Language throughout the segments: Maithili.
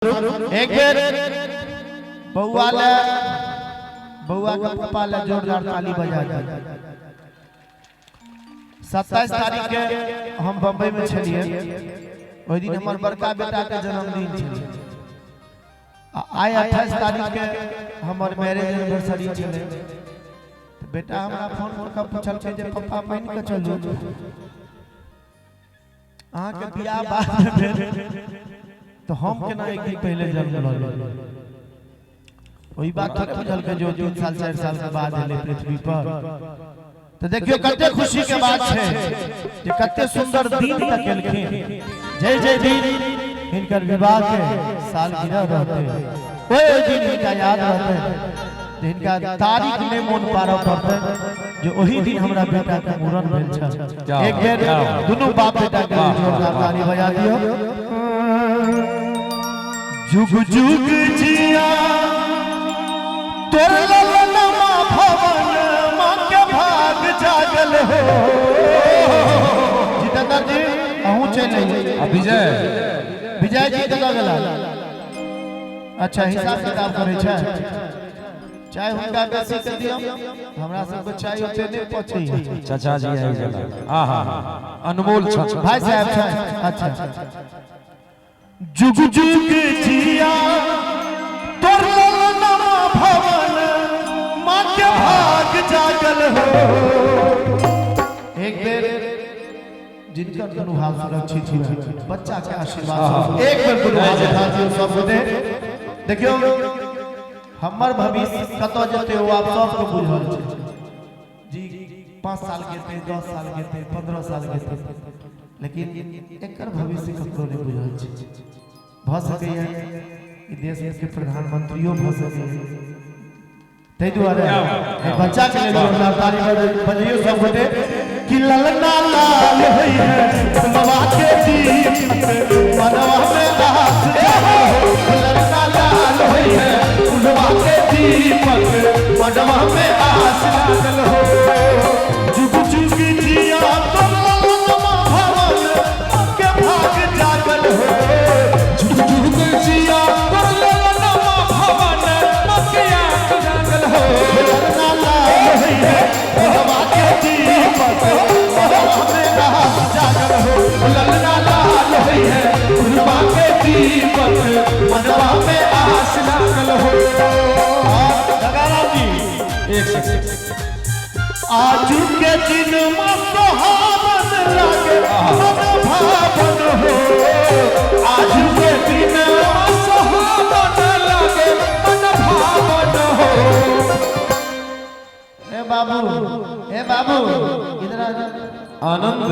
एक बेर बउआ ले, बउआ के पप्पा ले जोरदार ताली बजा दी। 27 तारीख के हम बम्बई में छलिए, ओहि दिन हमर बड़का बेटा के जन्मदिन छलै। आ आइ 28 तारीख के हमर मैरिज एनिवर्सरी छलै। तऽ बेटा हमरा फोन कऽ के पुछलकै जे पप्पा मानि कऽ चलू अहाँके बियाह बाद भेल तऽ हम केना एक दिन पहिले जन्म लऽ लेलियै। ओहि बात थोड़े बुझलकै जे ओ 3 साल 4 साल के बाद एलै पृथ्वी पर। तऽ देखियौ कते खुशी के बात छै जे कते सुंदर दिन तकेलखिन। जय जय दिन हिनकर विवाह के सालगिरह रहतै, ओहि दिन हिनका याद रहतै जे हिनका तारीख नहि मोन पारऽ पड़तै जे ओहि दिन हमरा बेटा के मूड़न भेल छल। एक बेर दुनू बाप बेटा के जोरदार ताली बजा दियौ। जुग जुग जिया तोर ललनमा भवन माँ के भाग जागल हो। जितेंद्र जी अहूँ चलि अइयै। आ विजय, विजय जी कतऽ गेला? अच्छा हिसाब किताब करै छै। चाय हुनका बेसी के दियौ, हमरा सबके चाय ओते नहि पचैया। चाचा जी आबि गेला। आहा अनमोल छल भाई साहब छै। अच्छा जुग जुग जिया तोर ललनमा भवन माँ के भाग जागल हो। एक बेर जिनकर दुनू हाथ सुरक्षित हुए बच्चा के आशीर्वाद एक बेर दुनू हाथ उठा दियौ सब गोटे। देखियौ हमर भविष्य कतऽ जेतै ओ आब सबके बुझल छै जी। 5 साल गेतै, 10 साल गेतै, 15 साल गेतै, लेकिन एकर भविष्य ककरो नहि बुझल छै। भऽ सकैए ई देश के प्रधानमंत्रियो भऽ सकैए। ताहि दुआरे एहि बच्चा के लेल जोरदार ताली बजैयौ सब गोटे कि ललना लाल होइ है बाबा के दीपक मनवा में आस जागल हो। ललना लाल होइ है बाबा के दीपक मनवा में आस जागल हो। जुग जुग जिया तो ललनमा भवन के भाग जागल हो। जुग जुग जिया तो ललनमा भवन के आस जागल हो। ललना लाल होइ है बाबा के दीपक मनवा में आस जागल हो। ललना लाल होइ है बाबा के दीपक मनवा में आस जागल हो। जगाराम जी एक सेकंड। आजू के दिन में सोहावन लागे मन भावन हो। आजू के दिन में सोहावन लागे मन भावन हो। ए बाबू, ए बाबू इधर आ। आनंद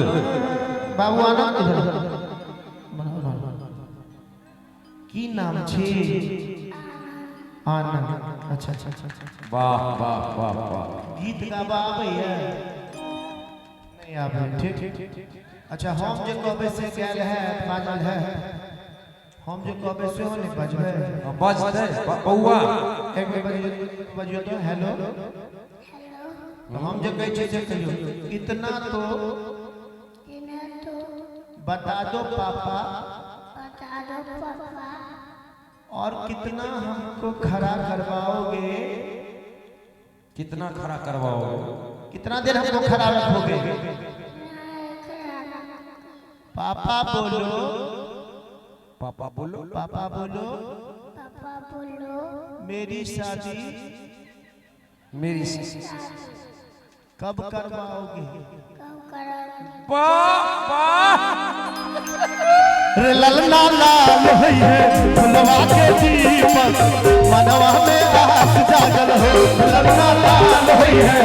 बाबू आनंद इधर आ। की नाम छी? आनंद। अच्छा अच्छा अच्छा अच्छा। वाह वाह वाह वाह। गीत गाबा आबैया? नहीं आबै। ठीक। अच्छा हम जे कहबै से गायल है बाजल है? हम जे कहबै सेहो नहि बजबै? बजतै बौआ। एक बेर बजियौ, बजियौ तो। हेलो, हम जे कहै छियै से कहियौ। इतना तो बता दो पापा, बता दो पापा, और कितना हमको खड़ा करवाओगे? कितना खड़ा करवाओगे? कितना देर हमको खड़ा रखोगे? पापा बोलो, पापा बोलो, पापा बोलो, पापा बोलो, मेरी शादी, मेरी कब करवाओगे? कब कराओगे? वाह वाह। रे ललना लाल होइ है फुलवा के दीपक मनवा में आस जागल हो। ललना लाल होइ है